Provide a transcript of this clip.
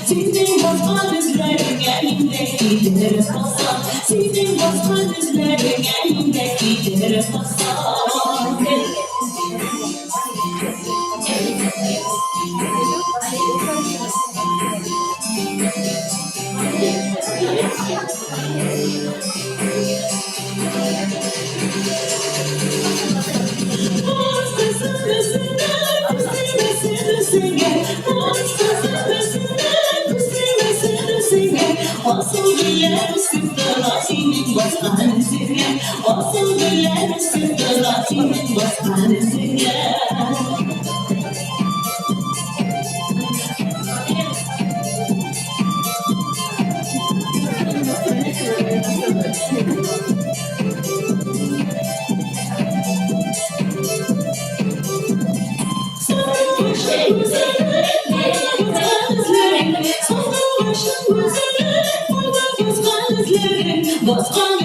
Синең баскан эзләреңә мин дә килеп басам. Синең баскан эзләреңә мин дә килеп басам. Асыл гөлләр үсеп тора синең баскан эзеңә. Асыл гөлләр үсеп тора синең баскан эзеңә. Баскан